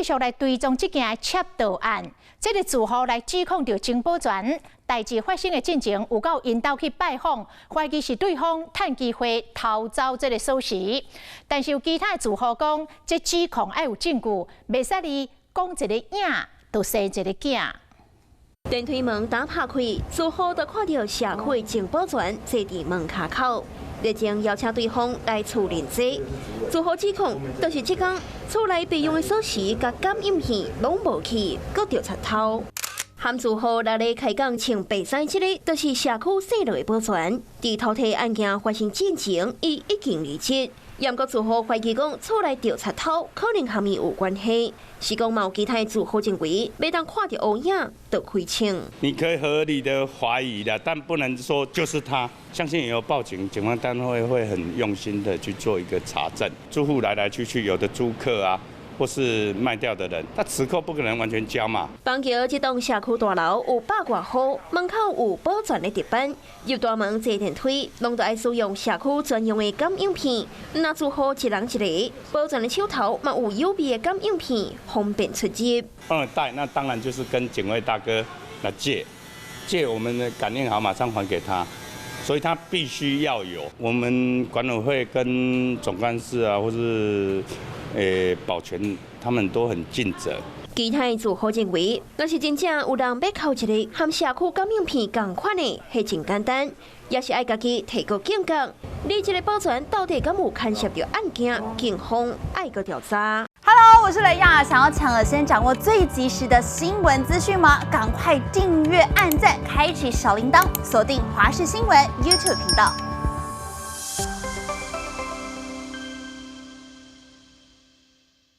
續來追蹤這件竊盜案。這个住戶來指控著曾保全，代誌發生的進前有到𪜶兜去拜訪，懷疑是對方趁機會偷走這个鎖匙。但是有其他的住戶講，這指控愛有證據，袂使你講一个影，就生一个囝。電梯門打拍開，住戶就看著社區曾保全坐佇門跤口，日前邀請對方來厝認賊。住戶指控，就是這工厝內備用的鎖匙佮感應片攏無去，閣著賊偷。和住戶來咧開講，穿白衫這个，就是社區姓羅的保全。佇偷提案件發生進前，伊已經離職。毋過住戶懷疑講，厝內著賊偷，可能和伊有關係。是講嘛有其他住戶認為，袂當看著烏影就開槍。你可以合理的懷疑的，但不能說就是他。相信有報警，警方單位會很用心的去做一個查證。住戶來來去去，有的租客啊，或是賣掉的人，他磁扣不可能完全交嘛。板橋這棟社區大樓有百外戶，門口有保全的值班，入大門坐電梯，攏著愛使用社區專用的感應片。若住戶一人一个，保全的手頭嘛有有備的感應片，方便出入。忘了帶，那當然就是跟警衛大哥來借，借我們的感應好，馬上還給他。所以他必須要有，我們管委會跟總幹事啊，或是保全，他們都很盡責。其他的住戶認為，若是真正有人欲偷一个和社區感應片仝款的，彼真簡單，也是愛家己提高警覺。你這个保全到底敢有牽涉著案件？警方愛閣調查。 Hello，我是雷亞，想要搶先掌握最及時的新聞資訊嗎？趕快訂閱、按讚、開啟小鈴鐺，鎖定華視新聞 YouTube 頻道。